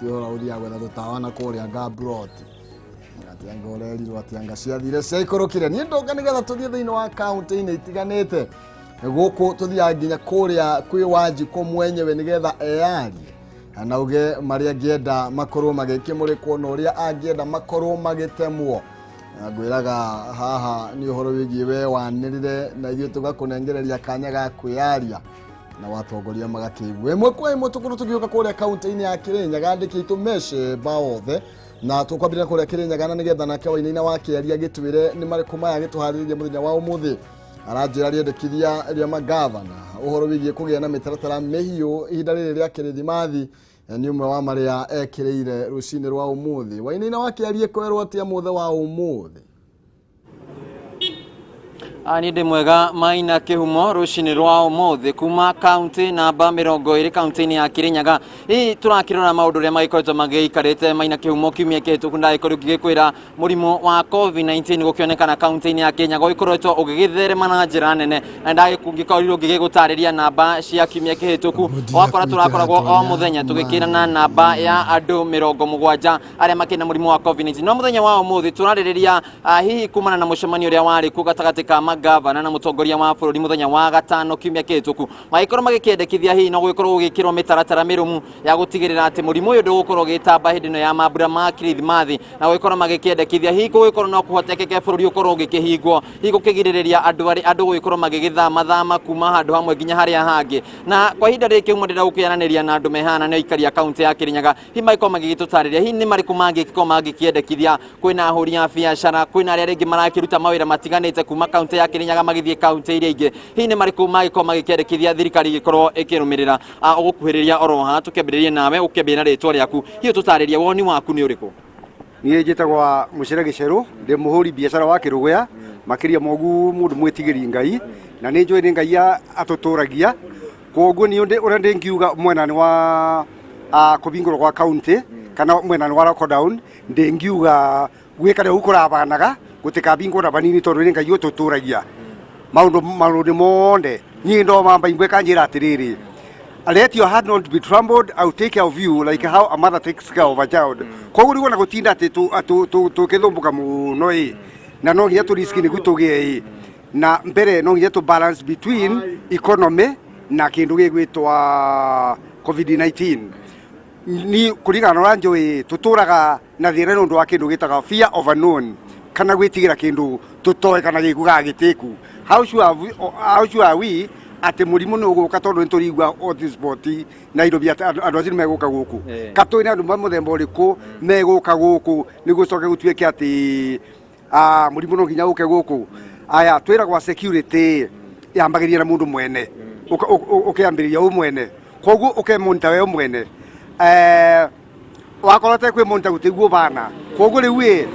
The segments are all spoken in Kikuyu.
Ũhoro ũthiaga gwetha tũtawa na kũrĩa ngaburoti atĩ anga ũrerirwo atĩ anga ciathire ciaikũrũkire. Niĩ ndoka nĩgetha tũthiĩ thĩinĩ wa kaũntĩ-inĩ itiganĩte gũkũ, tũthiaga nginya kũrĩa kwĩ Wanjikũ mwenyewe nĩgetha eyarie na uge marĩa angĩenda makorwo magĩkĩmũrĩkwo na ũrĩa angĩenda makorwo magĩtemwo. Na ngwĩraga haha nĩ ũhoro wĩgiĩ we wanĩrĩre na ithuĩ tũgakũnengereria kanya ga kwĩyaria na watongoria magakĩigua. Ĩmwe kwa ĩmwe tũkorwo tũgĩũka kũrĩa kaunti-inĩ ya Kĩrĩnyaga, andĩki aitũ mecemba othe, na tũkwambĩrĩria kũrĩa Kĩrĩnyaga na nĩgetha nake Wainaina wa Kĩaria gĩtwĩre nĩ marĩkũ maya gĩtũharĩrĩria mũthenya wa ũmũthĩ. Aranjĩra rĩendekithia rĩa magavana ũhoro wĩgiĩ kũgĩa na mĩtaratara mĩhiũ ihinda rĩrĩ rĩa kĩrĩthimathi nĩ ũmwe wa marĩa ekĩrĩire rũcinĩ rwa ũmũthĩ. Wainaina wa Kĩaria, kwerwo atĩa mũthĩ wa ũmũthĩ? Niĩ ndĩ mwega, Maina Kĩhumo. Rũcinĩ rwa ũmũthĩ kuma kaunti namba 20, kaunti-inĩ ya Kĩrĩnyaga, hihi tũrakĩrora maũndũ ũrĩa magĩkoretwo magĩikarĩte. Maina Kĩhumo, kiumia kĩhĩtũku ndagĩkorirwo ngĩgĩkwĩra mũrimũ wa COVID-19 gũkĩonekana kaunti-inĩ ya Kĩrĩnyaga ũgĩkoretwo ũgĩgĩtherema na njĩra nene, na ndagĩkorirwo ngĩgĩgũtarĩria namba cia kiumia kĩhĩtũku. Wakora tũrakoragwo o mũthenya tũgĩkĩrana namba ya andũ 70 arĩa makĩrĩ na mũrimũ wa COVID-19, no mũthenya wa ũmũthĩ tũrarĩrĩria hihi kumana na mũcemanio ũrĩa warĩ kuo gatagatĩ ka magavana na mũtongoria wa bũrũri mũthenya wa gatano kiumia kĩhĩtũku, magĩkorwo magĩkĩendekithia hihi no gũgĩkorwo gũgĩkĩrwo mĩtaratara mĩrũmu ya gũtigĩrĩra atĩ mũrimũ ũyũ ndũgũkorwo ũgĩtamba hĩndĩ ĩno ya mambura ma kirithimathi, na gũgĩkorwo magĩkĩendekithia hihi gũgĩkorwo no kũhotekeke bũrũri ũkorwo ũgĩkĩhingwo, hihi gũkĩgirĩrĩria andũ arĩ andũ gũgĩkorwo magĩgĩthama thama kuma handũ hamwe nginya harĩa hangĩ. Na kwa ihinda rĩrĩ kĩhumo ndĩrenda gũkĩaranĩria na andũ mehana nĩ aikari a kaunti ya Kĩrĩnyaga, hihi magĩkorwo magĩgĩtũtarĩria hihi nĩ marĩkũ mangĩkorwo mangĩkĩendekithia. Kwĩna ahũri a biacara, kwĩna arĩa rĩngĩ marakĩruta mawĩra matiganĩte kuma kaunti ya Kĩrĩnyaga magĩthiĩ kaunti iria ingĩ, hihi nĩ marĩkũ mangĩkorwo magĩkĩendekithia thirikari ĩgĩkorwo ĩkĩrũmĩrĩra. Ũgũkuhĩrĩria oro haha, tũkĩambĩrĩrie nawe, ũkĩambĩrĩria na rĩtwa rĩaku, hihi ũtũtarĩrie woni waku nĩ ũrĩkũ? Niĩ njĩtagwa Mũcere Gĩcerũ, ndĩ mũhũri biacara wa Kĩrũgũya, makĩria mogu mũndũ mwĩtigĩri Ngai, na nĩ njũĩ nĩ Ngai atũtũragia. Koguo niĩ ũrĩa ndĩngiuga mwena-inĩ wa kũhingũrwo gwa kaunti kana mwena-inĩ wa lockdown, ndĩngiuga gwĩkare ũguo kũrabanaga gũtikabingwo na banini, tondũ nĩ Ngai ũtũtũragia maũndũ maũndũ mothe. Niĩ ndoma Bible ĩkanjĩra atĩrĩrĩ, "Let your heart not be troubled, I will take care of you like how a mother takes care of a child." Koguo rĩu ona gũtinda atĩ tũkĩthũmbũka mũno ĩ, na no nginya tũ risk nĩguo tũgĩe ĩ na mbere, no nginya tũ balance between economy na kĩndũ gĩgwĩtwa COVID-19. Ni kũringana na ũrĩa njũĩ, tũtũraga na thĩna nĩ ũndũ wa kĩndũ gĩtaga fear of unknown, kana gwĩtigĩra kĩndũ tũtoĩ kana gĩku kana gĩtĩku. How sure are we atĩ mũrimũ nĩ ũgũka? Tondũ nĩ tũrigua hotspot Nairobi atĩ andũ acio nĩ megũka gũkũ. Katũĩ nĩ andũ ma mũthemba ũrĩkũ megũka gũkũ nĩguo coke gũtuĩke atĩ mũrimũ no nginya ũke gũkũ? Aya twĩragwa security yambagĩrĩria na mũndũ mwene. Ũkĩambĩrĩria ũ mwene, koguo ũkemonitor we mwene. Wakorwo ũtekwĩ monitor gũtiguo bana. Koguo rĩu ĩ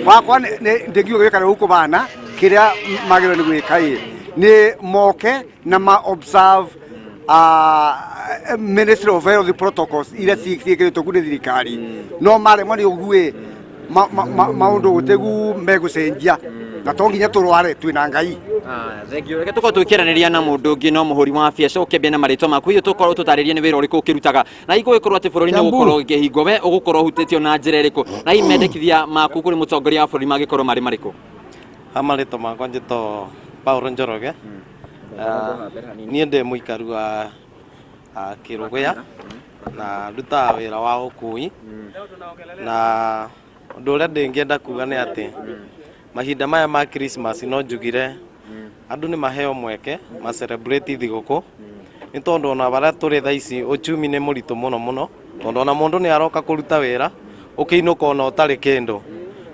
wakwa ndĩngiuga gwĩka rĩu kũbana kĩrĩa magĩrĩirwo nĩ gwĩka ĩ nĩ moke na ma observe Ministry of Health protocols iria ciĩkĩrĩtwo ku nĩ thirikari. No maremwo nĩ ũguo ĩ, maũndũ gũtĩgu megũcenjia, na to nginya tũrware, twĩna Ngai. Thank you. Reke tũkorwo tũkĩaranĩria na mũndũ ũngĩ, no mũhũri wa biacara. Ũkĩambia na marĩtwa maku, hihi tũkorwo tũtarĩrie nĩ wĩra ũrĩkũ ũkĩrutaga, na hihi gũgĩkorwo atĩ bũrũri nĩ Kiambu. ũgũkorwo ũkĩhingwo, we ũgũkorwo ũhutĩtio na njĩra ĩrĩkũ, na hihi mendekithia maku kũrĩ mũtongoria wa bũrũri mangĩkorwo marĩ marĩkũ? Ha marĩtwa makwa njĩtwo Paulo Njoroge. Niĩ ndĩ mũikari wa Kĩrũgũya na ndutaga wĩra wa ũkui, na ũndũ ũrĩa ndĩngĩenda kuga nĩ atĩ mahinda maya ma Christmas no njugire andũ nĩ maheo mweke ma celebrate thigũkũ, nĩ tondũ ona harĩa tũrĩ thaa ici uchumi nĩ mũritũ mũno mũno, tondũ ona mũndũ nĩ aroka kũruta wĩra ũkĩinũka ona ũtarĩ kĩndũ.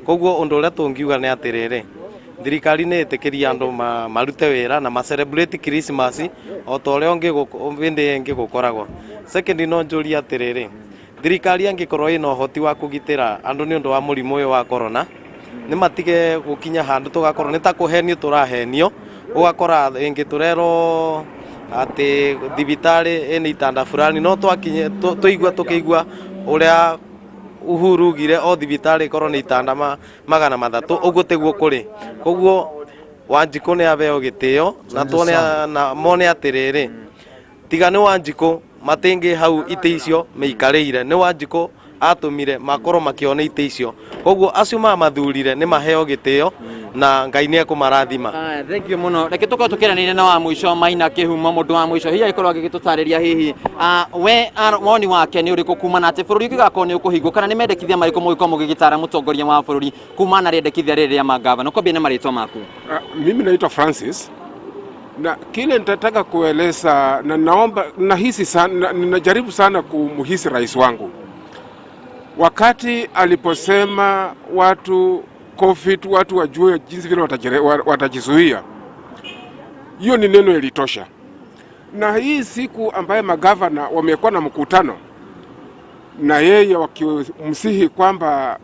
Koguo ũndũ ũrĩa tũngiuga nĩ atĩrĩrĩ, thirikari nĩ ĩtĩkĩrie andũ marute wĩra na ma celebrate Christmas o ta ũrĩa ũngĩ hĩndĩ ĩngĩ gũkoragwo. Second, no njũrie atĩrĩrĩ, thirikari angĩkorwo ĩna ũhoti wa kũgitĩra andũ nĩ ũndũ wa mũrimũ ũyũ wa corona, nĩ matige gũkinya handũ tũgakorwo nĩ ta kũhenio tũrahenio, ũgakora ĩngĩ tũrerwo atĩ thibitarĩ ĩna itanda fulani, no twakinye tũigua tũkĩigua ũrĩa Uhuru ugire o thibitarĩ ĩkorwo nĩ itanda 300, ũguo tiguo kũrĩ. Koguo Wanjikũ nĩ abeo gĩtĩo na tuone na mone atĩrĩrĩ, tiga nĩ Wanjikũ matingĩ hau itĩ icio meikarĩire nĩ Wanjikũ atũmire makorwo makĩona itĩ icio. Koguo acio mamathurire nĩ maheo gĩtĩo na Ngai nĩ ekũmarathima. Aya, thank you muno. Reke tũkorwo tũkĩranĩria na wa mũico Maina Kĩhumo, mũndũ wa mũico hihi agĩkorwo agĩgĩtũtarĩria hihi we woni wake nĩ ũrĩkũ kumana atĩ bũrũri ũngĩgakorwo nĩ ũkũhingwo, kana nĩ mendekithia marĩkũ mũgĩkorwo mũgĩgĩtara mũtongoria wa bũrũri kumana na rĩendekithia rĩrĩ rĩa mangavana. Ũkwambia na marĩtwa maku. Mimi naitwa Francis na kile nitataka kueleza na naomba nahisi sana, ninajaribu sana kumhisi rais wangu wakati aliposema watu COVID, watu wajue jinsi vile watajizuia. Hiyo ni neno ilitosha. Na hii siku ambaye magavana wamekuwa na mkutano na yeye wakimsihi kwamba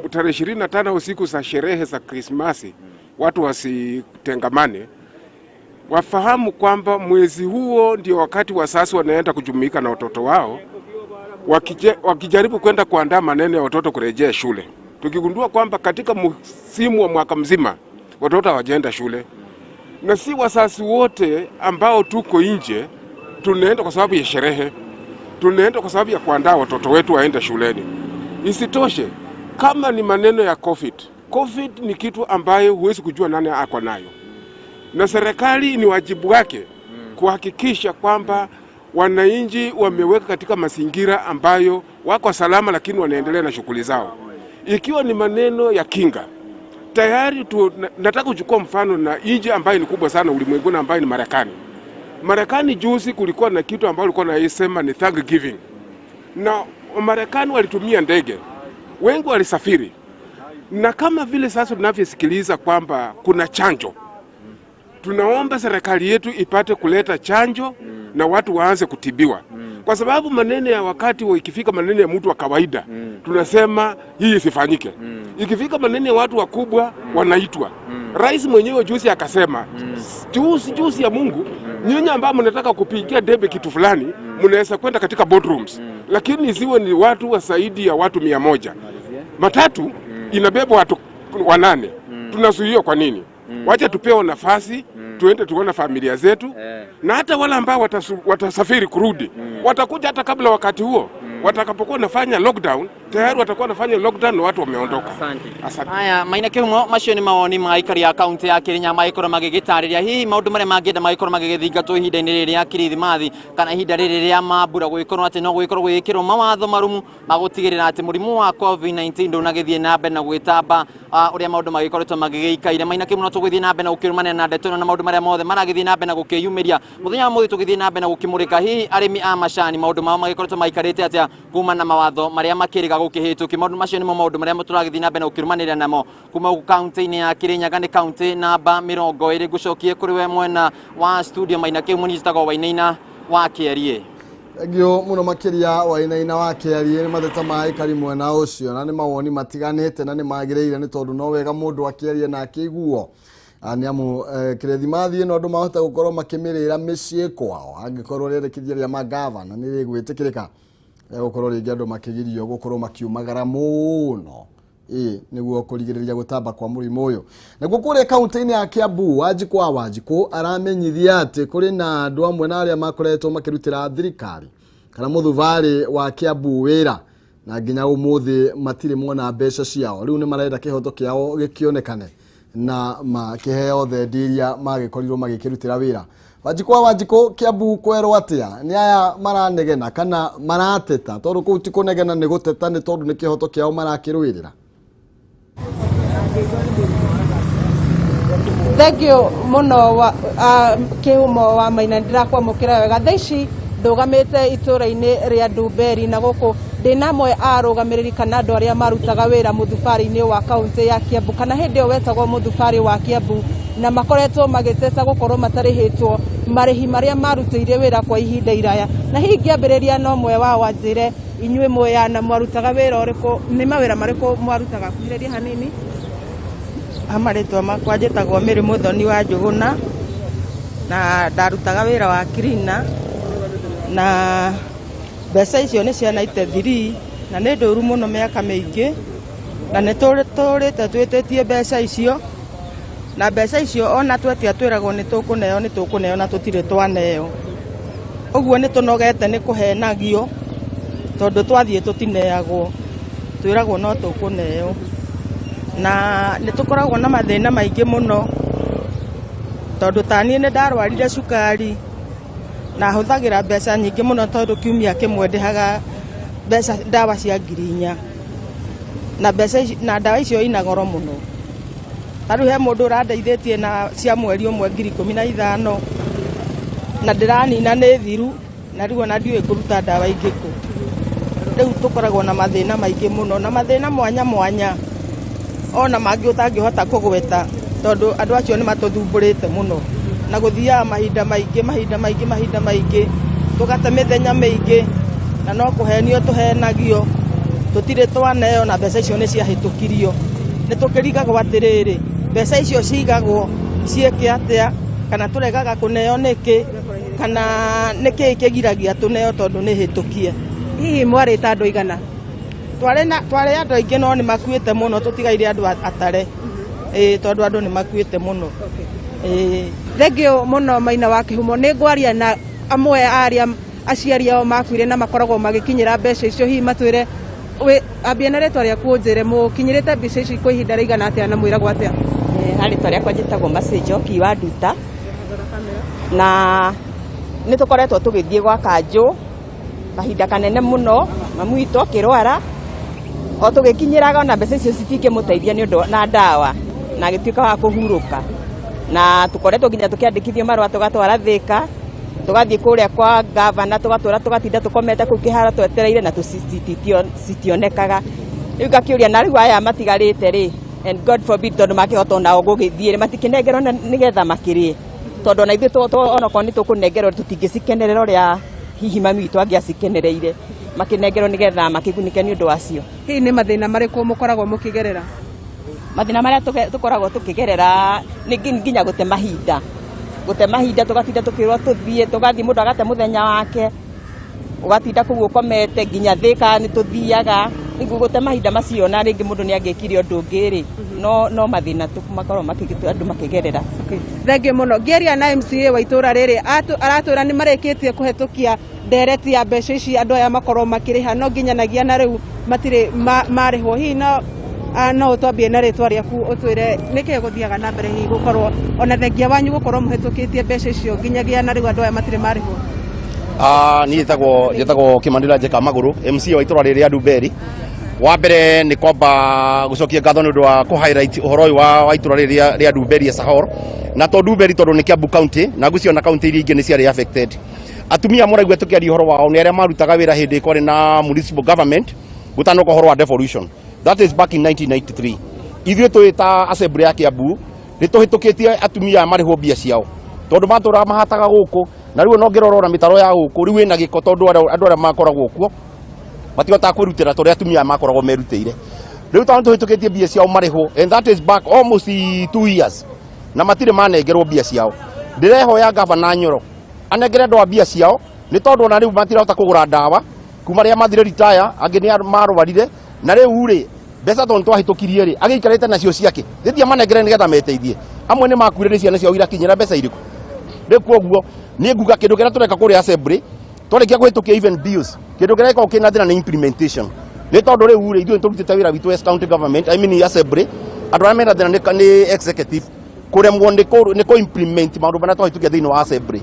tarehe 25 usiku za sherehe za Krismasi watu wasitengamane, wafahamu kwamba mwezi huo ndio wakati wazazi wanaenda kujumuika na watoto wao wakijaribu kwenda kuandaa maneno ya watoto kurejea shule, tukigundua kwamba katika msimu wa mwaka mzima watoto hawajaenda shule, na si wazazi wote ambao tuko nje tunaenda kwa sababu ya sherehe, tunaenda kwa sababu ya kuandaa watoto wetu waende shuleni. Isitoshe, kama ni maneno ya COVID, COVID ni kitu ambayo huwezi kujua nani ako nayo, na serikali ni wajibu wake kuhakikisha kwamba wananchi wameweka katika mazingira ambayo wako salama, lakini wanaendelea na shughuli zao. Ikiwa ni maneno ya kinga tayari nataka kuchukua mfano na nchi ambayo ni kubwa sana ulimwenguni ambayo ni Marekani. Marekani juzi kulikuwa na kitu ambayo walikuwa wanaisema ni Thanksgiving, na Marekani walitumia ndege, wengi walisafiri, na kama vile sasa tunavyosikiliza kwamba kuna chanjo, tunaomba serikali yetu ipate kuleta chanjo na watu waanze kutibiwa, kwa sababu maneno ya wakati wa ikifika maneno ya mtu wa kawaida tunasema hii isifanyike. Ikifika maneno ya watu wakubwa wanaitwa. Rais mwenyewe juzi akasema juzi ya Mungu, nyinyi ambao mnataka kupigia debe kitu fulani mnaweza kwenda katika boardrooms, lakini isiwe ni watu wa zaidi ya watu 100. Matatu inabeba watu 8. Tunazuiwa kwa nini? Wacha tupewe nafasi tuende tuone familia zetu, na hata wale ambao watasafiri kurudi watakuja hata kabla wakati huo. Watakapokuwa nafanya lockdown tayari watakuwa nafanya lockdown na watu wameondoka. Asante. Aya, Maina Kĩhumo, macio nĩ mawoni ma aikari a kaunti ya Kĩrĩnyaga magĩkorwo magĩgĩtarĩria hihi maũndũ marĩa mangĩenda magĩkorwo magĩgĩthingatwo ihinda-inĩ rĩrĩ rĩa Kirithimathi kana ihinda rĩrĩ rĩa mambura, gũgĩkorwo atĩ no gũgĩkorwo gũgĩkĩrwo mawatho marumu ma gũtigĩrĩra atĩ mũrimũ wa COVID-19 ndũnagĩthiĩ na mbere na gũgĩtamba ũrĩa maũndũ magĩkoretwo magĩgĩikaire. Maina Kĩhumo, no tũgũthiĩ na mbere na gũkĩrũmanĩra na ndeto ĩno na maũndũ marĩa mothe maragĩthiĩ na mbere na gũkĩyumĩria mũthenya wa mũthĩ. Tũgĩthiĩ na mbere na gũkĩmũrĩka hihi arĩmi a macani maũndũ mao magĩkoretwo maikarĩte atĩa kuma na mawatho marĩa makĩrĩga gũkĩhĩtũkio. Maũndũ macio nĩmo maũndũ marĩa tũragĩthiĩ na mbere na gũkĩrũmanĩrĩra namo kuma gũkũ kaunti-inĩ ya Kĩrĩnyaga, nĩ kaunti namba 20. Ngũcokie kũrĩ we mwena wa studio Maina Kĩhumo, niĩ njĩtagwo Wainaina wa Kĩarie. Thengiũ mũno makĩria Wainaina wa Kĩarie. Nĩ mateta ma aikari mwena ũcio na nĩ mawoni matiganĩte na nĩ magĩrĩire, nĩ tondũ no wega mũndũ akĩaria na akĩiguo, nĩ amu kĩrithimathi ĩno andũ mahota gũkorwo makĩmĩrĩra mĩciĩ kwao angĩkorwo rĩendekithia rĩa mangavana nĩ rĩgwĩtĩkĩrĩka, gũkorwo rĩngĩ andũ makĩgirio gũkorwo makiumagara mũno nĩguo kũrigĩrĩria gũtamba kwa mũrimũ ũyũ. Naguo kũrĩa kaunti-inĩ ya Kiambu, Wanjikũ wa Wanjikũ aramenyithia atĩ kũrĩ na andũ amwe na arĩa makoretwo makĩrutĩra thirikari kana mũthubarĩ wa Kiambu wĩra na nginya ũmũthĩ matirĩ mona mbeca ciao. Rĩu nĩ marenda kĩhoto kĩao gĩkĩonekane na makĩheo thendi iria magĩkorirwo magĩkĩrutĩra wĩra. Wanjikũ wa Wanjikũ, Kiambu kwerwo atĩa? Nĩ aya maranegena kana marateta? Tondũ kũu ti kũnegena, nĩ gũteta, nĩ tondũ nĩ kĩhoto kĩao marakĩrũĩrĩra. Thank you muno wa Kĩhumo wa Maina, ndĩrakwamũkĩra wega. Thaa ici ndũgamĩte itũra-inĩ rĩa Ndumberi na gũkũ ndĩna amwe a arũgamĩrĩri kana andũ arĩa marutaga wĩra mũthubarĩ-inĩ wa kaunti ya Kiambu, kana hĩndĩ ĩyo wetagwo mũthubarĩ wa Kiambu, na makoretwo magĩteta gũkorwo matarĩhĩtwo marĩhi marĩa marutĩire wĩra kwa ihinda iraya. Na hihi ngĩambĩrĩria na ũmwe wao anjĩre inyuĩ mwĩyana mwarutaga wĩra ũrĩkũ, nĩ mawĩra marĩkũ mwarutaga? Kuhĩrĩria hanini. Marĩtwa makwa njĩtagwo Mary Mũthoni wa Njũgũna, na ndarutaga wĩra wa cleaner, na mbeca icio nĩ cia 93 na nĩ ndũru mũno mĩaka mĩingĩ, na nĩ tũrĩte twĩtĩtie mbeca icio, na mbeca icio ona twetia twĩragwo nĩ tũkũneo, nĩ tũkũneo, na tũtirĩ twaneo. Ũguo nĩ tũnogete nĩ kũhenagio tondũ twathiĩ tũtineagwo, twĩragwo no tũkũneo. Na nĩ tũkoragwo na mathĩna maingĩ mũno tondũ ta niĩ nĩ ndarwarire cukari na hũthagĩra mbeca nyingĩ mũno tondũ kiumia kĩmwe ndĩhaga mbeca ndawa cia 4,000 na mbeca ici, na ndawa icio ina goro mũno. Ta rĩu he mũndũ ũrandeithĩtie na cia mweri ũmwe 15,000 na ndĩranina nĩ thiru na rĩu ona ndiũĩ ngũruta ndawa ingĩ kũ. Rĩu tũkoragwo na mathĩna maingĩ mũno na mathĩna mwanya mwanya ona mangĩ ũtangĩhota kũgweta tondũ andũ acio nĩ matũthumbũrĩte mũno na gũthiaga mahinda maingĩ mahinda maingĩ mahinda maingĩ tũgate mĩthenya mĩingĩ na no kũhenio tũhenagio tũtirĩ twaneo na mbeca icio nĩ ciahĩtũkirio. Nĩ tũkĩrigagwo atĩrĩrĩ, mbeca icio cigagwo ciĩke atĩa kana tũregaga kũneo nĩkĩ kana nĩkĩ kĩgiragia tũneo tondũ nĩ hĩtũkie. Hihi mwarĩ ta andũ aigana? Twarĩ andũ aingĩ no nĩ makuĩte mũno, tũtigaire andũ atare. Tondũ andũ nĩ makuĩte mũno. Thengio mũno Maina wa Kĩhumo. Nĩ ngwaria na amwe a arĩa aciari ao makuire na makoragwo magĩkinyĩra mbeca icio, hihi matwĩre ambia na rĩtwa rĩaku ũnjĩre mũkinyĩrĩte mbeca ici kwa ihinda rĩigana atĩa na mwĩragwo atĩa? Ha rĩtwa rĩakwa njĩtagwo Mercy Njoki wa Nduta na nĩ tũkoretwo tũgĩthiĩ gwa kanjũ kahinda kanene mũno, mamu witũ akĩrwara o tũgĩkinyĩraga ona mbeca icio citingĩmũteithia nĩ ũndũ na ndawa na agĩtuĩka wa kũhurũka na tũkoretwo nginya tũkĩandĩkithio marũa tũgatwara Thĩka, tũgathiĩ kũrĩa kwa gavana tũgatũra tũgatinda tũkomete kũu kĩharo twetereire na citionekaga. Rĩu ngakĩũria na rĩu aya matigarĩte rĩ, and God forbid tondũ makĩhota onao gũgĩthiĩ rĩ, matikĩnengerwo nĩgetha makĩrĩe tondũ ona ithuĩ onokorwo nĩ tũkũnengerwo tũtingĩcikenerera ũrĩa hihi mami witũ angĩacikenereire, makĩnengerwo nĩgetha makĩgunĩke nĩ ũndũ wacio. Hihi nĩ mathĩna marĩkũ mũkoragwo mũkĩgerera? Mathĩna marĩa tũkoragwo tũkĩgerera nĩ nginya gũte mahinda, gũte mahinda tũgatinda tũkĩrwo tũthiĩ, tũgathiĩ mũndũ agate mũthenya wake, ũgatinda kũu ũkomete nginya Thĩka nĩ tũthiaga, nĩguo gũte mahinda macio na rĩngĩ mũndũ nĩ angĩkire ũndũ ũngĩ rĩ, no mathĩna makoragwo andũ makĩgerera. Thengio mũno. Ngĩaria na MCA wa itũra rĩrĩ aratwĩra nĩ marĩkĩtie kũhetũkia ndereti ya mbeca ici andũ aya makorwo makĩrĩha no nginyanagia na rĩu matirĩ marĩhwo. Hihi no ũtwambie na rĩtwa rĩaku ũtwĩre nĩkĩ gũthiaga na mbere hihi gũkorwo ona thengia wanyu gũkorwo mũhetũkĩtie mbeca icio nginyagia na rĩu andũ aya matirĩ marĩhwo? Niĩ njĩtagwo Kĩmani Njeka Magũrũ, MC wa itũra rĩrĩ rĩa Ndumberi. Wa mbere nĩ kwamba gũcokia ngatho nĩ ũndũ wa kũ highlight ũhoro ũyũ wa itũra rĩrĩ rĩa Ndumberi ya Sahor, na to Ndumberi tondũ nĩ Kiambu County na ngwĩciria ona county iria ingĩ nĩ ciarĩ affected. Atumia mũraigua tũkĩaria ũhoro wao nĩ arĩa marutaga wĩra hĩndĩ kwarĩ na municipal government gũtanoka ũhoro wa devolution, that is back in 1993. Ithuĩ twĩ ta assembly ya Kiambu nĩ tũhĩtũkĩtie atumia aya marĩhwo mbia ciao tondũ matũraga mahataga gũkũ na rĩu ona ũngĩrora ona mĩtaro ya gũkũ rĩu ĩna gĩko tondũ andũ arĩa makoragwo kuo matihotaga kwĩrutĩra ta ũrĩa atumia aya makoragwo merutĩire. Rĩu tondũ tũhĩtũkĩtie mbia ciao marĩhwo, and that is back almost 2 years na matirĩ manengerwo mbia ciao. Ndĩrehoya gavana Nyoro anengere andũ a mbia ciao nĩ tondũ ona rĩu matirahota kũgũra ndawa kuma rĩrĩa mathire retire, angĩ nĩ marwarire na rĩu rĩ mbeca tondũ twahĩtũkirie rĩ agĩikarĩte nacio ciake gĩthia manengere nĩgetha meteithie. Amwe nĩ makuire nĩ ciana ciao irakinyĩra mbeca irĩkũ. Rĩu koguo niĩ nguga kĩndũ kĩrĩa tũreka kũrĩa assembly twarĩkia kũhĩtũkia even bills, kĩndũ kĩrĩa gĩkoragwo kĩna thĩna nĩ implementation, nĩ tondũ rĩu rĩ ithuĩ nĩtũrutĩte wĩra witũ as county government, I mean assembly, andũ arĩa mena thĩna nĩ executive kũremwo nĩ kũ implement maũndũ marĩa twahĩtũkia thĩinĩ wa assembly.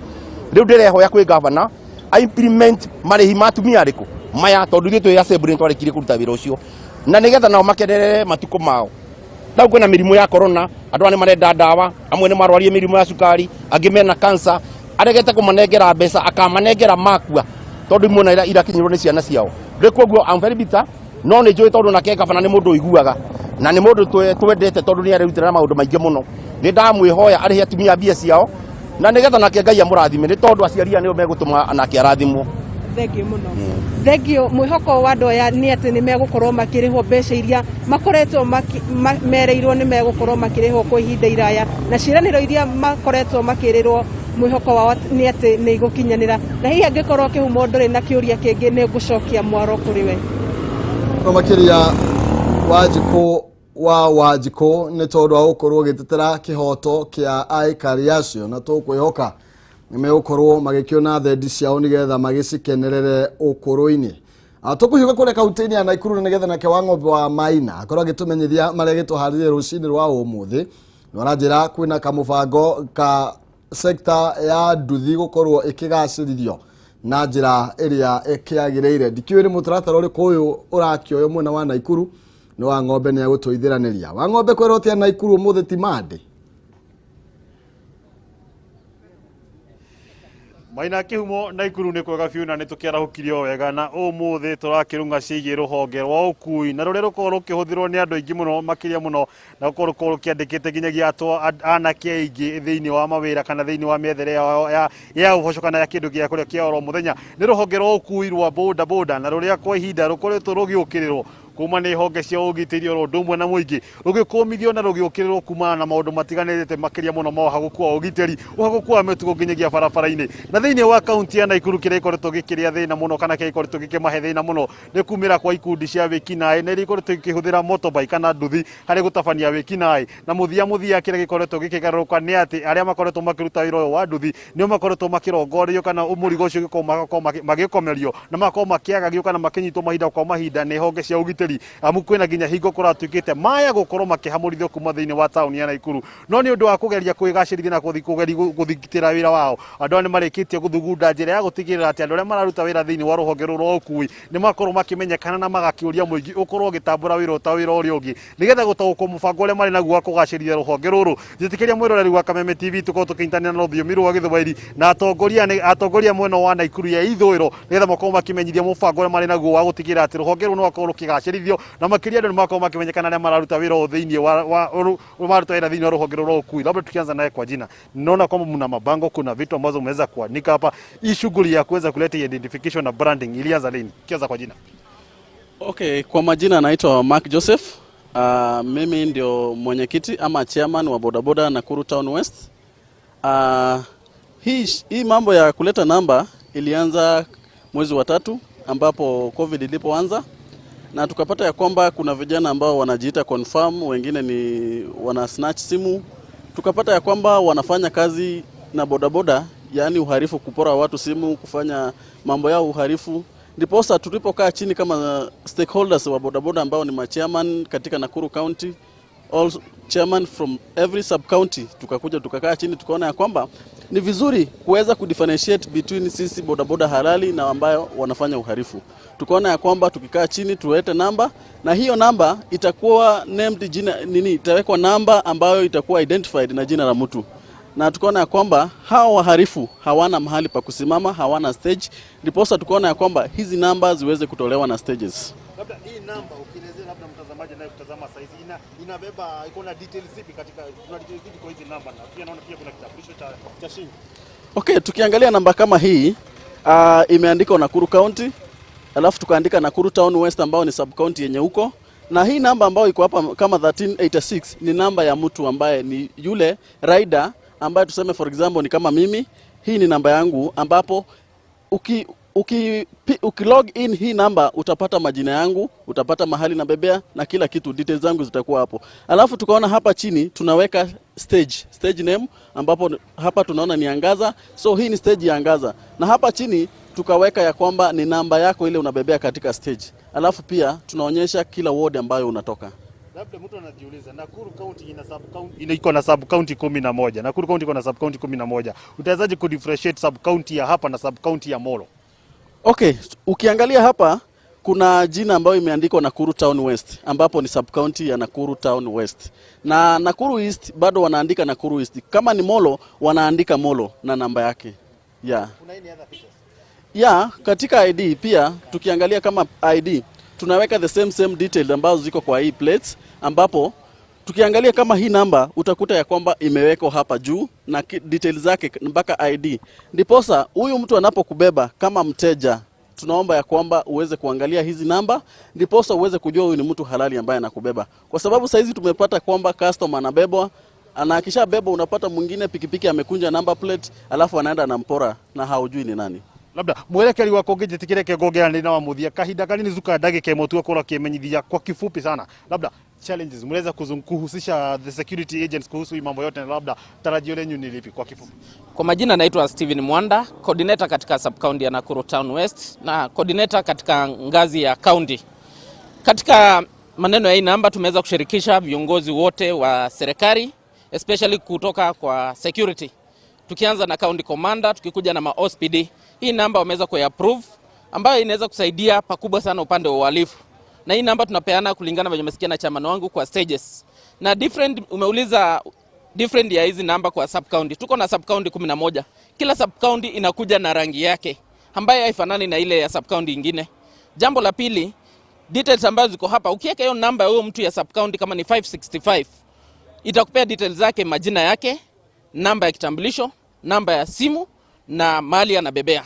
Rĩu ndĩrehoya kwĩ governor a implement marĩhi ma atumia arĩkũ maya tondũ ithuĩ twĩ assembly nĩ twarĩkirie kũruta wĩra ũcio na nĩgetha nao makenerere matukũ mao. Rĩu kwĩna mĩrimũ ya corona, andũ aya nĩ marenda ndawa, amwe nĩ marwarie mĩrimũ ya cukari, angĩ mena cancer, aregete kũmanengera mbeca akamanengera makua tondũ imwe na irakinyĩrwo nĩ ciana ciao. Rĩu koguo I'm very bitter, no nĩ njũĩ tondũ nake gavana nĩ mũndũ ũiguaga na nĩ mũndũ twendete tondũ nĩ arerutĩra na maũndũ maingĩ mũno. Nĩ ndamwĩhoya arĩhe atumia mbia ciao na nĩgetha nake Ngai amũrathime nĩ tondũ aciari aya nĩo megũtũma nake arathimwo. Thengio mũno. Thengio. Mwĩhoko wa andũ aya nĩ atĩ nĩ megũkorwo makĩrĩhwo mbeca iria makoretwo mereirwo nĩ megũkorwo makĩrĩhwo kwa ihinda iraya na ciĩranĩro iria makoretwo makĩrĩrwo mwĩhoko wao nĩ atĩ nĩ igũkinyanĩra. Na hihi angĩkorwo Kĩhumo ndũrĩ na kĩũria kĩngĩ nĩ ngũcokia mwaro kũrĩ we. No makĩria Wanjikũ wa Wanjikũ nĩ tondũ wa gũkorwo ũgĩtetera kĩhoto kĩa aikari acio na tũkwĩhoka Nĩ megũkorwo magĩkĩona thendi ciao nĩgetha magĩcikenerere ũkũrũ-inĩ. Tũkũhiũka kũrĩa kaunti-inĩ ya Naikuru na nĩgetha nake wa ng'ombe wa Maina akorwo agĩtũmenyithia marĩa gĩtũharĩrie rũcinĩ rwa ũmũthĩ. Nĩ aranjĩra kwĩna kamũbango ka sekta ya nduthi gũkorwo ĩkĩgacĩrithio na njĩra ĩrĩa ĩkĩagĩrĩire. Ndikĩũĩ nĩ mũtaratara ũrĩkũ ũyũ ũrakĩoywo mwena wa Naikuru. Nĩ wa ng'ombe nĩ agũtũithĩranĩria. Wa ng'ombe, kwĩrwo atĩa Naikuru ũmũthĩ ti Monday? Maina Kĩhumo, Naikuru nĩ kwega biũ na nĩ tũkĩarahũkirio wega, na ũmũthĩ tũrakĩrung'a ciĩgiĩ rũhonge rwa ũkui na rũrĩa rũkoragwo rũkĩhũthĩrwo nĩ andũ aingĩ mũno, makĩria mũno na gũkorwo rũkorwo rũkĩandĩkĩte nginyagia anake aingĩ thĩinĩ wa mawĩra kana thĩinĩ wa mĩethere yao ya ũboco kana ya kĩndũ gĩa kũrĩa kĩa oro mũthenya. Nĩ rũhonge rwa ũkui rwa boda boda, na rũrĩa kwa ihinda rũkoretwo rũgĩũkĩrĩrwo kuma nĩ honge cia ũgitĩri oro ũndũ ũmwe na mũingĩ, rũgĩkũmithio na rũgĩũkĩrĩrwo kumana na maũndũ matiganĩte, makĩria mũno ma ũhagũku wa ũgitĩri, ũhagũku wa mĩtugo nginyagia barabara-inĩ. Na thĩinĩ wa kaunti ya Naikuru, kĩrĩa ikoretwo gĩkĩrĩa thĩna mũno kana kĩrĩa ikoretwo gĩkĩmahe thĩna mũno nĩ kumĩra kwa ikundi cia wĩkinaĩ na iria ikoretwo ikĩhũthĩra motorbike kana nduthi harĩ gũtabania wĩkinaĩ. Na mũthia mũthia, kĩrĩa gĩkoretwo gĩkĩgarũrũka nĩ atĩ arĩa makoretwo makĩruta wĩra ũyũ wa nduthi nĩo makoretwo makĩrongorerio, kana mũrigo ũcio ũgĩkorwo magakorwo magĩkomerio na magakorwo makĩagagio kana makĩnyitwo mahinda kwa mahinda nĩ honge cia ũgitĩri, amu kwĩna nginya hingo kũratuĩkĩte maya gũkorwo makĩhamũrithio kuma thĩinĩ wa taũni ya Naikuru. No nĩ ũndũ wa kũgeria kwĩgacĩrithia na kũgeria gũthitĩra wĩra wao, andũ aya nĩ marĩkĩtie gũthugunda njĩra ya gũtigĩrĩra atĩ andũ arĩa mararuta wĩra thĩinĩ wa rũhonge rũrũ rwa ũkui nĩ makorwo makĩmenyekana na magakĩũria mũingĩ ũkorwo ũgĩtambũra wĩra ũta wĩra ũrĩa ũngĩ, nĩgetha gũtaũkwo mũbango ũrĩa marĩ naguo wa kũgacĩrithia rũhonge rũrũ. Njĩtĩkĩria, mwĩroreri wa Kameme TV, tũkorwo tũkĩnyitanĩra na rũthiomi rwa Gĩthwaĩri na atongoria mwena wa Naikuru ya ithũĩro, nĩgetha makorwo makĩmenyithia mũbango ũrĩa marĩ naguo wa gũtigĩrĩra atĩ rũhonge rũrũ nĩ rwakorwo rũkĩgacĩrithio, na makĩria andũ nĩ makorwo makĩmenyekana arĩa mararuta wĩra ũyũ thĩinĩ wa mararuta wĩra thĩinĩ wa rũhonge rũrũ rwa ũkui. Labda tukianza naye kwa jina, naona kwamba mna mabango, kuna vitu ambazo mmeweza kuandika hapa. Hii shughuli ya kuweza kuleta identification na branding ilianza lini? Tukianza kwa jina. Okay, kwa majina naitwa Mark Joseph. Mimi ndio mwenyekiti ama chairman wa bodaboda Nakuru Town West. Hii mambo ya kuleta namba ilianza mwezi wa tatu ambapo COVID ilipoanza, na tukapata ya kwamba kuna vijana ambao wanajiita confirm, wengine ni wana snatch simu. Tukapata ya kwamba wanafanya kazi na bodaboda, yaani uhalifu, kupora watu simu, kufanya mambo yao uhalifu. Ndiposa tulipokaa chini kama stakeholders wa bodaboda ambao ni machairman katika Nakuru County, all chairman from every sub county, tukakuja tukakaa chini, tukaona ya kwamba ni vizuri kuweza kudifferentiate between sisi bodaboda halali na ambayo wanafanya uhalifu. Tukaona ya kwamba tukikaa chini tuwete namba, na hiyo namba itakuwa named jina nini, itawekwa namba ambayo itakuwa identified na jina la mtu, na tukaona ya kwamba hawa wahalifu hawana mahali pa kusimama, hawana stage, ndiposa tukaona ya kwamba hizi namba ziweze kutolewa na stages. Labda hii namba ukielezea labda mtazamaji anayekutazama sasa hizi, inabeba, iko na details zipi katika, kuna details zipi kwa hizi namba? Na pia naona pia kuna kitambulisho cha shingo. Okay, tukiangalia namba kama hii, imeandikwa Nakuru County, alafu tukaandika Nakuru Town West ambao ni sub county yenye huko, na hii namba ambayo iko hapa kama 1386 ni namba ya mtu ambaye ni yule rider ambaye tuseme for example ni kama mimi, hii ni namba yangu ambapo uki log in hii namba utapata majina yangu, utapata mahali nabebea na kila kitu, details zangu zitakuwa hapo. Alafu tukaona hapa chini tunaweka stage name, ambapo hapa tunaona ni Angaza, so hii ni stage ya Angaza, na hapa chini tukaweka ya kwamba ni namba yako ile unabebea katika stage. Alafu pia tunaonyesha kila ward ambayo unatoka. Labda mtu anajiuliza, Nakuru County ina sub county, iko na sub county 11. Nakuru County iko na sub county 11. Utawezaje kudifferentiate sub county ya hapa na sub county ya Molo? Okay, ukiangalia hapa kuna jina ambayo imeandikwa Nakuru Town West, ambapo ni sub county ya Nakuru Town West. Na Nakuru East bado wanaandika Nakuru East. Kama ni Molo, wanaandika Molo na namba yake. Yeah. Kuna any other features? Yeah, katika ID pia, tukiangalia kama ID tunaweka the same same detail ambazo ziko kwa hii plates, ambapo tukiangalia kama hii namba utakuta ya kwamba imewekwa hapa juu na details zake mpaka ID. Ndiposa huyu mtu anapokubeba kama mteja, tunaomba ya kwamba uweze kuangalia hizi namba, ndiposa uweze kujua huyu ni mtu halali ambaye anakubeba, kwa sababu saizi tumepata kwamba customer anabebwa na akishabebwa unapata mwingine pikipiki amekunja number plate, alafu anaenda anampora na haujui ni nani. Labda mwerekeri wakwa, ũngĩnjĩtĩkĩre, ngongera na wa mũthia kahinda kanini, zuka ndagĩka ĩmwe tu akorwo akĩmenyithia kwa kifupi sana, labda Challenges mliweza kuhusisha the security agents kuhusu hii mambo yote, na labda tarajio lenyu ni lipi kwa kifupi? Kwa majina naitwa Steven Mwanda, coordinator katika sub-county ya Nakuru Town West na coordinator katika ngazi ya county. Katika maneno ya hii namba tumeweza kushirikisha viongozi wote wa serikali, especially kutoka kwa security. Tukianza na county commander, tukikuja na ma OCPD, hii namba wameweza kuiapprove ambayo inaweza kusaidia pakubwa sana upande wa uhalifu. Na hii namba tunapeana kulingana venye umesikia na chairman wangu kwa stages. Na different, umeuliza different ya hizi namba kwa sub county. Tuko na sub county 11. Kila sub county inakuja na rangi yake ambayo haifanani na ile ya sub county ingine. Jambo la pili, details ambazo ziko hapa, ukiweka hiyo namba ya huyo mtu ya sub county kama ni 565 itakupea details zake, majina yake, namba ya kitambulisho, namba ya simu na mali anabebea.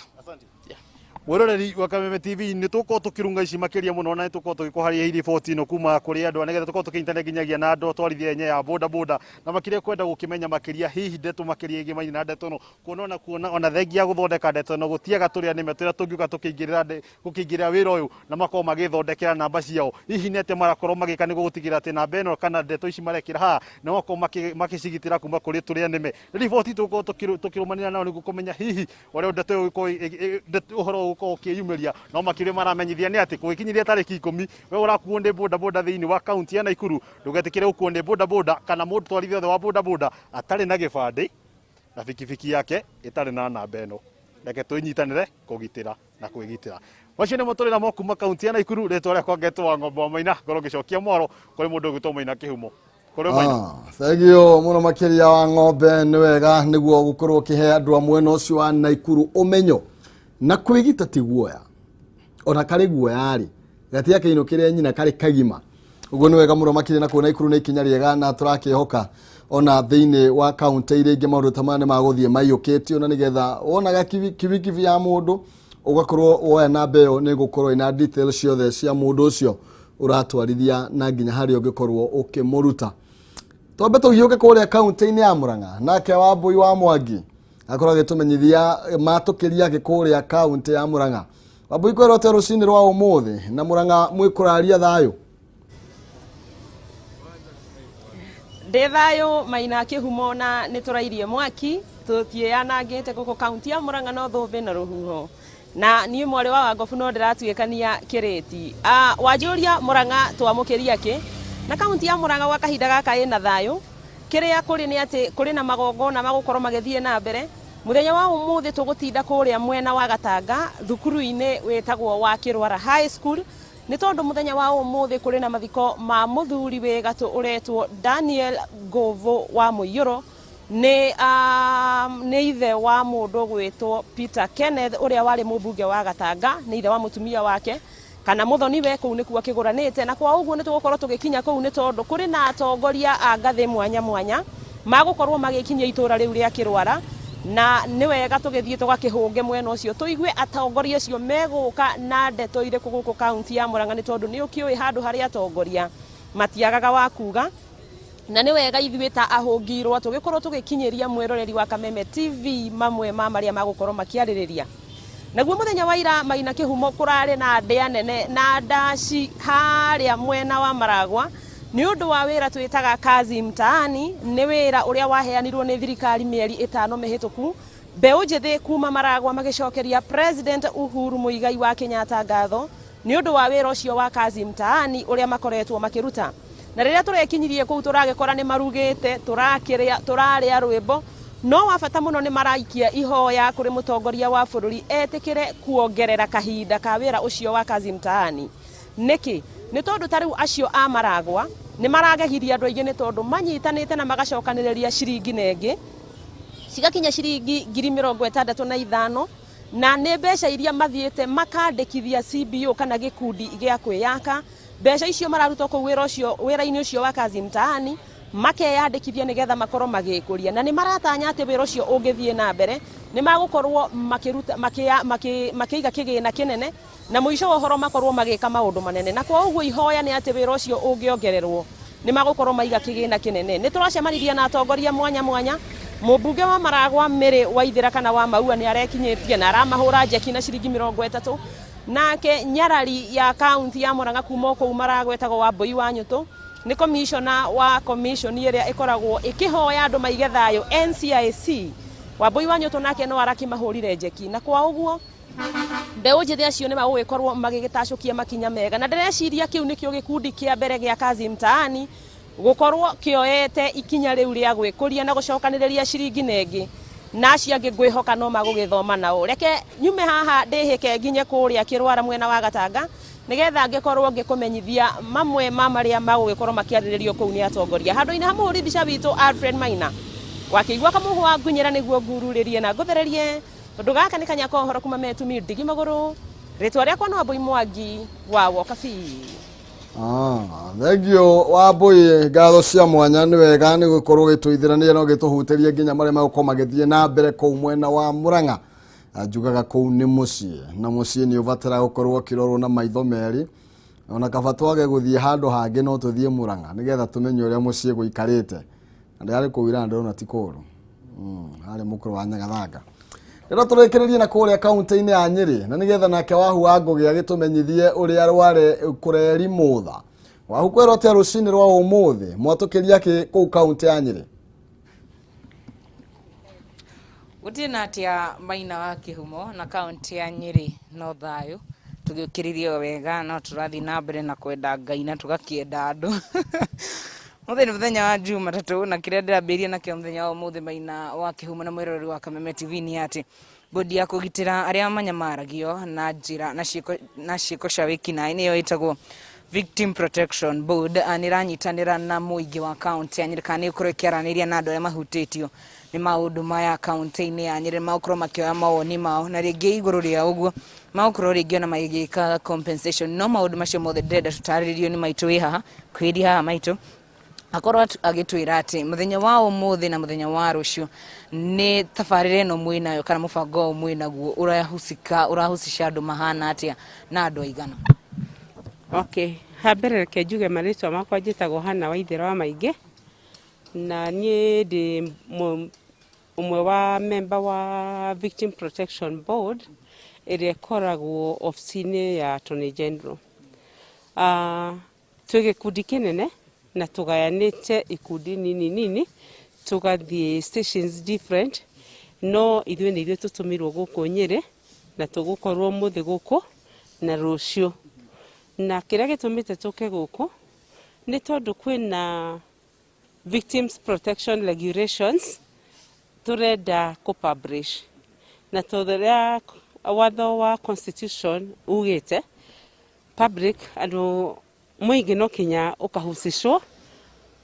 Mwiroreri wa Kameme TV, nä tå korwo tå kä runga ici makä ria må no, na nä tå korwo tå gä kå haria riboti ĩno kuma kũrĩ andũ, nĩgetha tũkorwo tũkĩnyitanĩra nginyagia na andũ atwarithia enye ya boda boda, na makĩria kwenda gũkĩmenya makĩria hihi ndeto makĩria ĩgĩmaine na ndeto ĩno, kuona ona kuona ona thengia ya gũthondeka ndeto ĩno gũtiaga tũrĩa nĩme tũrĩa tũngiuga tũkĩingĩrĩra gũkĩingĩrĩra wĩra ũyũ, na makorwo magĩthondekera namba ciao. Hihi nĩ atĩa marakorwo magĩka nĩguo gũtigĩrĩra atĩ namba ĩno kana ndeto ici marekĩra haha na makorwo makĩcigitĩra kuma kũrĩ tũrĩa nĩme? Riboti tũgũkorwo tũkĩrũmanĩra nao nĩguo kũmenya hihi ũrĩa ndeto ĩyo ũhoro ũgũkorwo ũkĩyumĩria. No makĩria maramenyithia nĩ atĩ gũgĩkinyĩria tarĩki 10, we ũrakuo nĩ boda boda thĩinĩ wa kaunti ya Nakuru, ndũgetĩkĩre gũkuo nĩ boda boda kana mũndũ twarithia othe wa boda boda atarĩ na gĩbandĩ na bikibiki yake ĩtarĩ na namba ĩno. Reke twĩnyitanĩre kũgitĩra na kwĩgitĩra. Macio nĩmo tũrĩ namo kuma kaunti ya Nakuru. Rĩtwa rĩakwa ngetwo wa Ng'ombe wa Maina, ngorwo ngĩcokia mwaro kũrĩ mũndũ ũgwĩtwo Maina Kĩhumo. Kũrĩ Maina. Thengio mũno makĩria wa Ng'ombe, nĩ wega nĩguo gũkorwo ũkĩhe andũ a mwena ũcio wa Nakuru ũmenyo na kwĩgita ti guoya, ona karĩ guoya rĩ gatia kĩinũ kĩrĩa nyina karĩ kagima. Ũguo nĩ wega mũno makĩria, na kũu Nakuru nĩ ikinya rĩega, na tũrakĩhoka ona thĩinĩ wa kaunti iria ingĩ maũndũ ta maya nĩ magũthiĩ maiyũkĩtio, na nĩgetha wonaga kibikibi ya mũndũ ũgakorwo woya namba ĩyo, nĩ gũkorwo ĩna details ciothe cia mũndũ ũcio ũratwarithia na nginya harĩa ũngĩkorwo ũkĩmũruta. Twambe tũhiũke kũrĩa kaunti-inĩ ya Murang'a, nake Wambui wa Mwangi akorwo agĩtũmenyithia matũkĩria gĩ kũrĩa kaunti ya Murang'a. Wambui, kwĩrwo atĩa rũcinĩ rwa ũmũthĩ na Murang'a mwĩkũraria thayũ? Ndĩ thayũ, Maina Kĩhumo, na nĩ tũrairie mwaki, tũtiĩyanangĩte gũkũ kaunti ya Murang'a, no thũmbĩ na rũhuho, na niĩ mwarĩ wa Wangobu no ndĩratuĩkania kĩrĩti. Wanjũria Murang'a twamũkĩria kĩ na kaunti ya Murang'a gwa kahinda gaka ĩna thayũ. Kĩrĩa kũrĩ nĩ atĩ kũrĩ na magongona magũkorwo magĩthiĩ na mbere. Mũthenya wa ũmũthĩ tũgũtinda kũrĩa mwena wa Gatanga, thukuru-inĩ wĩtagwo wa Kĩrwara High School, nĩ tondũ mũthenya wa ũmũthĩ kũrĩ na mathiko ma mũthuri wĩ gatũ ũretwo Daniel Ngovo wa Mũiyũro. Nĩ ithe wa mũndũ gwĩtwo Peter Kenneth ũrĩa warĩ mũmbunge wa Gatanga, nĩ ithe wa mũtumia wake kana mũthoni we, kũu nĩkuo akĩgũranĩte. Na kwa ũguo nĩ tũgũkorwo tũgĩkinya kũu nĩ tondũ kũrĩ na atongoria a ngathĩ mwanya mwanya magũkorwo magĩkinyia itũra rĩu rĩa Kĩrwara, na nĩ wega tũgĩthiĩ tũgakĩhũnge mwena ũcio, tũigue atongoria acio megũka na ndeto irĩkũ gũkũ kaunti ya Murang'a, nĩ tondũ nĩ ũkĩũĩ handũ harĩa atongoria matiagaga wa kuga, na nĩ wega ithuĩ ta ahũngirwo tũgĩkorwo tũgĩkinyĩria mwĩroreri wa Kameme TV mamwe ma marĩa magũkorwo makĩarĩrĩria. Naguo mũthenya wa ira, Maina Kĩhumo, kũrarĩ na ndĩa nene na ndaci harĩa mwena wa Maragwa nĩ ũndũ wa wĩra twĩtaga Kazi Mtaani. Nĩ wĩra ũrĩa waheanirwo nĩ thirikari mĩeri 5 mĩhĩtũku. Mbeũ njĩthĩ kuma Maragwa magĩcokeria President Uhuru Muigai wa Kenyatta ngatho nĩ ũndũ wa wĩra ũcio wa Kazi Mtaani ũrĩa makoretwo makĩruta. Na rĩrĩa tũrekinyirie kũu, tũragĩkora nĩ marugĩte, tũrakĩrĩa, tũrarĩa rwĩmbo, no wa bata mũno nĩ maraikia ihoya kũrĩ mũtongoria wa bũrũri etĩkĩre kuongerera kahinda ka wĩra ũcio wa Kazi Mtaani. Nĩkĩ? Nĩ tondũ ta rĩu acio a Maragwa nĩ maragegirie andũ aingĩ, nĩ tondũ manyitanĩte na magacokanĩrĩria ciringi na ĩngĩ cigakinya ciringi 65,000, na nĩ mbeca iria mathiĩte makandĩkithia CBO kana gĩkundi gĩa kwĩyaka. Mbeca icio mararuta kũu wĩra ũcio, wĩra-inĩ ũcio wa Kazi Mtaani, makeyandĩkithia nĩgetha makorwo magĩkũria, na nĩ maratanya atĩ wĩra ũcio ũngĩthiĩ na mbere nĩ magũkorwo makĩruta makĩiga kĩgĩna kĩnene, na mũico wa ũhoro makorwo magĩka maũndũ manene. Na kwa ũguo ihoya nĩ atĩ wĩra ũcio ũngĩongererwo nĩ magũkorwo maiga kĩgĩna kĩnene. Nĩ tũracemanirie na atongoria mwanya mwanya. Mũmbunge wa Maragwa Mary Waithera kana wa Maua nĩ arekinyĩtie na aramahũra njeki na ciringi 30. Nake nyarari ya kaunti ya Murang'a kuma kũu Maragwa etagwo Wambui wa Nyũtũ. Nĩ commissioner wa commission ĩrĩa ĩkoragwo ĩkĩhoya andũ maige thayũ NCIC Wambui wa Nyũtũ, nake no arakĩmahũrire njeki. Na kwa ũguo mbeũ njĩthĩ acio nĩ magũgĩkorwo magĩgĩtacũkia makinya mega, na ndĩreciria kĩu nĩkĩo gĩkundi kĩa mbere gĩa Kazi Mtaani gũkorwo kĩoete ikinya rĩu rĩa gwĩkũria na gũcokanĩrĩria ciringi nengĩ, na acio angĩ ngwĩhoka no magũgĩthoma nao. Reke nyume haha ndĩhĩke nginye kũrĩa Kĩrwara mwena wa Gatanga, nĩgetha ngĩkorwo ngĩkũmenyithia mamwe ma marĩa magũgĩkorwo makĩarĩrĩrio kũu nĩ atongoria. Handũ-inĩ ha mũhũri mbica witũ Alfred Maina wakĩigua kamũhũ wa ngunyĩra nĩguo ngururĩrie na ngũthererie, tondũ gaka nĩ kanya ka ũhoro kuma metumi ndigi magũrũ. Rĩtwa rĩakwa no Wambui Mwangi wa Wokabi. Ah, thengio Wambui, ngatho cia mwanya. Nĩ wega nĩ gũkorwo gĩtũithĩrania no gĩtũhutĩrie nginya marĩa megũkorwo magĩthiĩ na mbere kũu mwena wa Murang'a. Njugaga kũu nĩ mũciĩ, na mũciĩ nĩ ũbatara gũkorwo ũkĩrorwo na maitho merĩ. Ona kaba twage gũthiĩ handũ hangĩ, no tũthiĩ Murang'a nĩgetha tũmenye ũrĩa mũciĩ gũikarĩte. Na ndĩrarĩ kũu ira, ndĩrona ti kũũru. Harĩ mũkũrũ wa Nyagathanga. Rĩrĩa tũrĩkĩrĩrie na kũrĩa kaunti-inĩ ya Nyĩrĩ, na nĩgetha nake Wahu wa Ngũgĩ agĩtũmenyithie ũrĩa rware kũreri mũtha. Wahu, kwĩrwo atĩa rũcinĩ rwa ũmũthĩ? Mwatũkĩria kĩ kũu kaunti ya Nyĩrĩ? Gũtirĩ na atĩa, Maina wa Kĩhumo, na kaunti ya Nyĩrĩ no thayũ, tũgĩũkĩrĩrie o wega, no tũrathiĩ na mbere na kwenda Ngai na tũgakĩenda andũ. Mũthĩ nĩ mũthenya wa Jumatatũ, na kĩrĩa ndĩrambĩrĩria nakĩo mũthenya wa ũmũthĩ, Maina wa Kĩhumo na mwĩroreri wa Kameme TV, nĩ atĩ bodi ya kũgitĩra arĩa manyamaragio na njĩra na ciĩko cia wĩkinaĩ, nĩyo ĩtagwo Victim Protection Board, nĩ ĩranyitanĩra na mũingĩ wa kaunti ya Nyĩrĩ, kana nĩ ĩgũkorwo ĩkĩaranĩria na andũ arĩa mahutĩtio nĩ maũndũ maya kaunti-inĩ ya Nyĩrĩ. Magũkorwo makĩoya mawoni mao, na rĩngĩ igũrũ rĩa ũguo magũkorwo rĩngĩ ona magĩka compensation. No maũndũ macio mothe ndĩrenda tũtarĩrio nĩ maitũ wĩ haha kwĩri haha. Maitũ akorwo agĩtwĩra atĩ mũthenya wa ũmũthĩ na mũthenya wa rũciũ nĩ tabarĩra ĩno mwĩnayo, kana mũbango ũyũ mwĩnaguo ũrahusika, ũrahusisha andũ mahana atĩa na andũ aigana? Okay, ha mbere reke njuge marĩtwa makwa, njĩtagwo Hana Waithera wa Maingĩ, na niĩ ndĩ ũmwe wa member wa Victim Protection Board ĩrĩa ĩkoragwo obici-inĩ ya Attorney General. Twĩ gĩkundi kĩnene na tũgayanĩte ikundi nini nini, tũgathiĩ stations different, no ithuĩ nĩ ithuĩ tũtũmirwo gũkũ Nyĩrĩ, na tũgũkorwo mũthĩ gũkũ na rũciũ. Na kĩrĩa gĩtũmĩte tũke gũkũ nĩ tondũ kwĩna Victims Protection Regulations tũrenda kũ-publish, na tondũ ũrĩa watho wa constitution ugĩte, public, andũ mũingĩ, no kinya ũkahusishwo,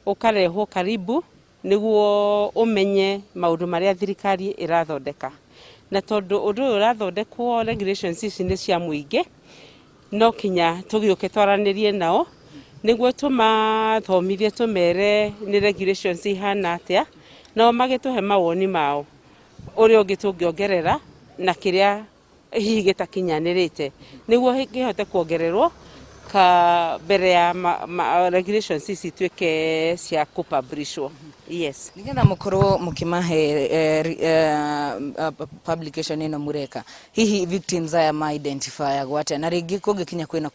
ũkarehwo karibu nĩguo ũmenye maũndũ marĩa thirikari ĩrathondeka. Na tondũ ũndũ ũyũ ũrathondekwo, regulations ici nĩ cia mũingĩ, no kinya tũgĩũke twaranĩrie nao nĩguo tũmathomithie, tũmere nĩ regulations ihana atĩa, nao magĩtũhe mawoni mao ũrĩa ũngĩ tũngĩongerera na kĩrĩa hihi gĩtakinyanĩrĩte nĩguo kĩhote kuongererwo ka mbere ya regulations ici ituĩke cia kũpublishwo, yes. Nigetha mukorwo mukimahe publication ĩno mũreka, hihi victims aya ma identifyagwo atĩa? Na rĩngĩ kũngĩkinya kwĩna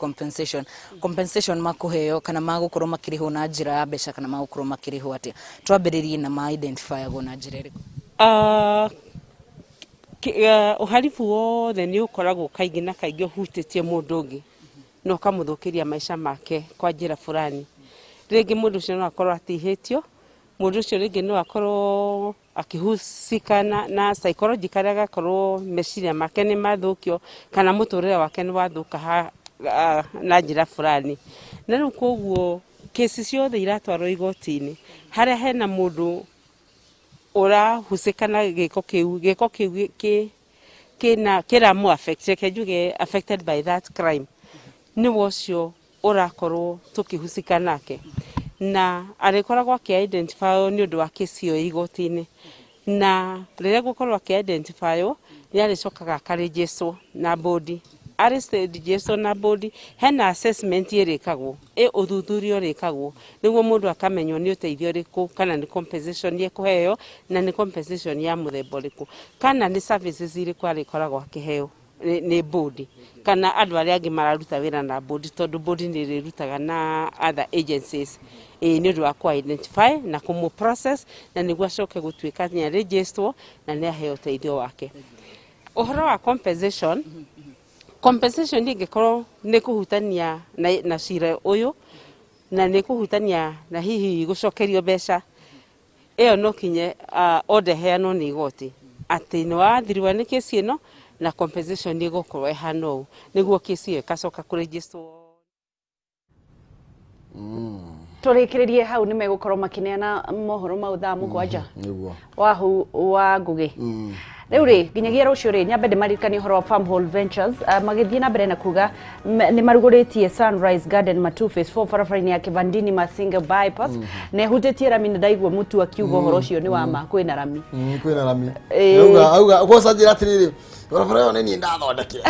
compensation makũheo, kana magũkorwo makĩrĩhwo na njĩra ya mbeca, kana magũkorwo makĩrĩhwo atĩa? Twambĩrĩrie na ma identifyagwo na njĩra ĩrĩkũ? Uhalifu wothe nĩ ũkoragwo kaingĩ na kaingĩ ũhutĩtie mũndũ ũngĩ na ũkamũthũkĩria maica make kwa njĩra fulani. Rĩngĩ mũndũ ũcio no akorwo atihĩtio, mũndũ ũcio rĩngĩ no akorwo akĩhusika na psychologically, agakorwo meciria make nĩ mathũkio kana mũtũrĩre wake nĩ wathũka na njĩra fulani. Na rĩu koguo kesi ciothe iratwarwo igoti-inĩ harĩa hena mũndũ ũrahusika na gĩko kĩu, gĩko kĩu kĩna kĩramũ affect, reke njuge affected by that crime, nĩwe ũcio ũrakorwo tũkĩhusika nake, na arĩkoragwo akĩ-identify nĩ ũndũ wa kesi ĩyo igoti-inĩ. Na rĩrĩa gũkorwo akĩ-identify, nĩ arĩcokaga akarĩnjĩcwo na bodi. Arĩnjĩcwo na bodi, hena assessment ĩrĩkagwo, ĩ ũthuthuria ũrĩkagwo nĩguo mũndũ akamenywo nĩ ũteithio ũrĩkũ, kana nĩ compensation ekũheo, na nĩ compensation ya mũthemba ũrĩkũ, kana nĩ services irĩkũ arĩkoragwo akĩheo. nĩ board kana andũ arĩa angĩ mararuta wĩra na board, tondũ board nĩ ĩrĩrutaga na other agencies nĩ ũndũ wa kũ identify na kũmũ process na nĩguo acoke gũtuĩka nĩ register na nĩ aheo ũteithio wake. Ũhoro wa compensation, compensation ĩngĩkorwo nĩ kũhutania na cira ũyũ na nĩ kũhutania na hihi gũcokerio mbeca ĩyo, no kinye order heanwo nĩ igoti atĩ nĩ wathiriwa nĩ kesi ĩno na compensation ĩgũkorwo ĩhana ũũ nĩguo kesi ĩyo ĩgacoka kũregisterwo. Tũrĩkĩrĩrie hau, nĩ megũkorwo makĩneana mohoro mau thaa 7. Nĩguo. Wahu wa Ngugi. Rĩu rĩ, nginyagia rũciũ rĩ, nyambe ndĩmaririkanie ũhoro wa Farmhold Ventures, magĩthiĩ na mbere na kuga nĩ marugũrĩtie Sunrise Garden Matu Phase 4 barabara-inĩ ya Kivandini Masinga bypass, na ĩhutĩtie rami, na ndaigua mũtu akiuga ũhoro ũcio nĩ wa ma, kwĩna rami. Kwĩna rami. Ĩĩ. Auga kwanza njĩra atĩrĩrĩ, barabara ĩyo nĩ niĩ ndathondekire.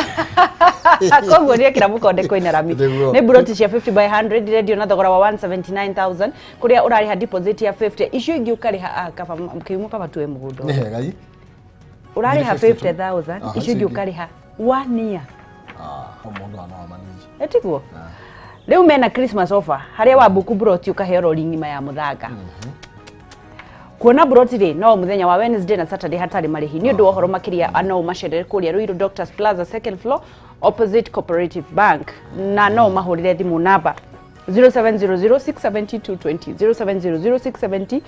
Koguo nĩ ekĩra mũkonde kwĩna rami. Nĩguo. Nĩ buroti cia 50 by 100 irendio na thogora wa 179,000, kũrĩa ũrarĩha deposit ya 50, icio ingĩ ũkarĩha kaba kĩhumo, kaba tuwe mũgũnda. Nĩ hega i. Ũrarĩha 52. 50,000, Aha, icio ingĩ icio ingĩ. ũkarĩha one year. Ah, mũndũ ano amaniji. Ĩtiguo rĩu mena Christmas offer harĩa wa buku buroti ũkaheo rori ng'ima ya mũthanga. Kuona buroti rĩ, no mũthenya wa Wednesday na Saturday hatarĩ marĩhi. Nĩ ũndũ wa ũhoro makĩria, no ũmacerere kũrĩa Ruiru Doctors Plaza, second floor, opposite Cooperative Bank, na no ũmahũrĩre thimũ namba 0700 670 220, 0700 670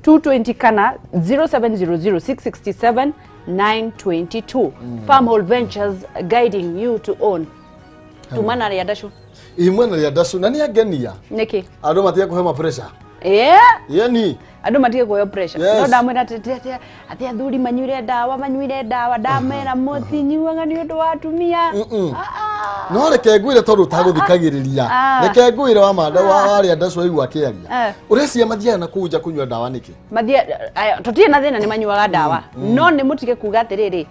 220 kana 0700 667 922. Farmhold Ventures, guiding you to own. Tumana rĩa ndacu. Ĩ, mwena rĩa ndacu na nĩ angenia. Nĩkĩ? Andũ matige kũhe ma pressure. Yeah. Yani. Andå matige kuoyo pressure. Yes. No ndamwĩra atĩ atĩ athuri manyuire ndawa, manyuire ndawa, ndamera mũtinyuaga nĩ ũndũ wa atumia. No reke ngwĩre, tondũ ũtagũthikagĩrĩria. Ah. Reke ngwĩre wa manda wa warĩa ndacu aigua akĩaria. Eh. Ũreciria mathiaga na kũu nja kũnyua ndawa nĩkĩ? Mathia tũtirĩ na thĩna nĩ manyuaga ndawa, no nĩ mũtige kuga atĩrĩrĩ,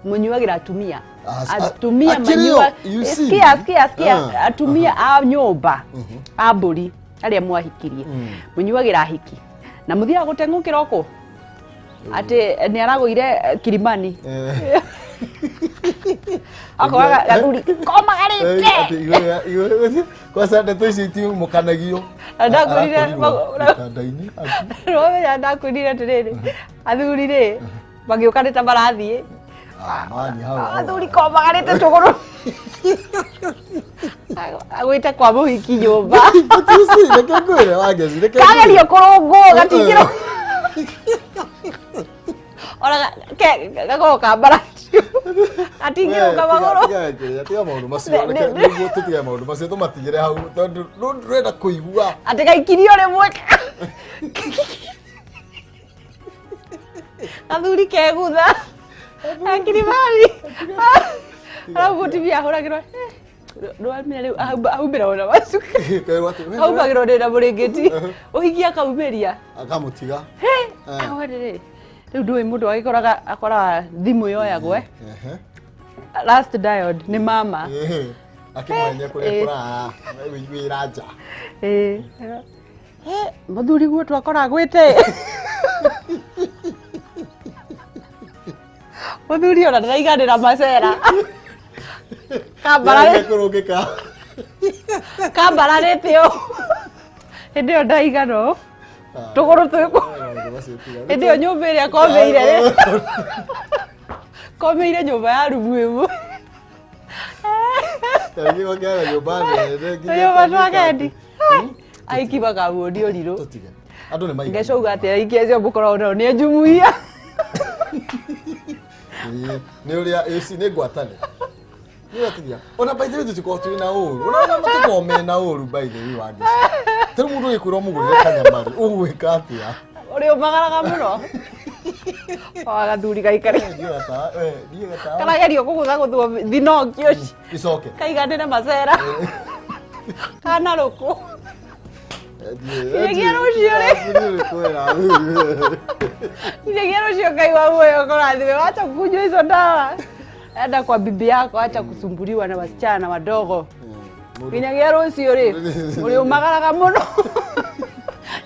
mũnyuagĩra atumia. Atumia akĩrĩ o, manyua you see. Sikia, sikia, sikia. Ah, Atumia a nyũmba a mbũri arĩa mwahikirie, mũnyuagĩra ahiki na mũthiaga gũteng'ũkĩra ũkũ atĩ nĩ aragũire Kilimani, akoraga gathuri komagarĩte. Kwanza ndeto ici itimukanagio. Ndakwĩrire- Gĩtanda-inĩ. Nĩwamenya ndakwĩrire atĩrĩrĩ, athuri rĩ magĩũka nĩ ta marathiĩ. Mani hau hau. Athuri komagarĩte tũgũrũ agwĩte kwa mũhiki nyũmba. But you see, reke ngwĩre Wangeci, reke ngwĩre. Kagerio kũrũngwo gatingĩrwo ona gakoragwo kambaratio gatingĩrũka magũrũ. Tiga maũndũ macio, reke nĩguo tũtige maũndũ macio, tũmatigĩre hau tondũ ndũrenda kũigua. Atĩ gaikirio rĩmwe gathuri kegutha akirimari arau mũtumia ahũragĩrwo ndwamenya rĩu ahumbĩragwo na macuka. Kerwo atĩ, we- Ahumbagĩrwo ndĩ na mũrĩngĩti ũhiki akaumĩria. Akamũtiga. Eh. Rĩrĩ rĩu ndũĩ mũndũ agĩkoraga akoraga thimũ yoyagwo last dialed nĩ mama. Akĩmwenya kũrĩa kũraa wĩra nja. Ĩĩ. Mũthuri guo twakora gwĩte mũthuri ona ndaraiganĩra macera kambararĩ Kũrũngĩka. Kambararĩte ũ hĩndĩ ĩyo ndaigana ũ tũgũrũ twĩkũ Maũndũ macio tiga. Hĩndĩ ĩyo nyũmba ĩrĩa komeire rĩ, komeire nyũmba ya rumu ĩmwe. Tarĩngĩ gwakĩaga nyũmba nene nginya Nyũmba twagendi aiki makamuonia ũrirũ. Tũtige. Andũ nĩ maigana. Ngecauga atĩ aiki acio mũkoragwo nao nĩ njumuia. Ĩĩ, nĩ ũrĩa ĩci nĩ ngwatanĩro. Nĩ ũratigia. Ona by the way tũtikoragwo twĩ na ũru. Ona matikoragwo mena ũru by the way Wangeci. Ta rĩu mũndũ ũgĩkwĩra ũmũgũrĩre kanyama rĩ, ũgwĩka atĩa? Ũrĩ ũmagaraga mũno wa gathuri gaikare. Niĩ gata- we, niĩ gata- Karagerio kũgũthagũthwo thinokio Icoke. Kaiganĩre macera kana rũkũ Nginyagia rũciũ rĩ. Nginyagia rũciũ, Ngai wa muoyo kũrathime. Wacha kunywa hizo dawa, enda kwa bibi yako, acha kusumbuliwa na wasichana wadogo. Nginyagia rũciũ rĩ, mũrĩ ũmagaraga mũno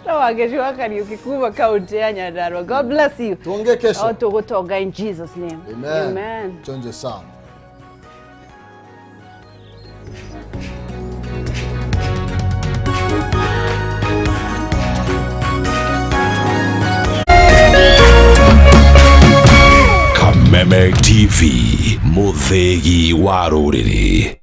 no Wangeci wa Kariuki kuma kaunti ya Nyandarua. God bless you. Tuongee kesho. O tũgũtonga in Jesus name. Amen. Amen. Chonje sana. Connect TV, mũthĩgi wa rũrĩrĩ.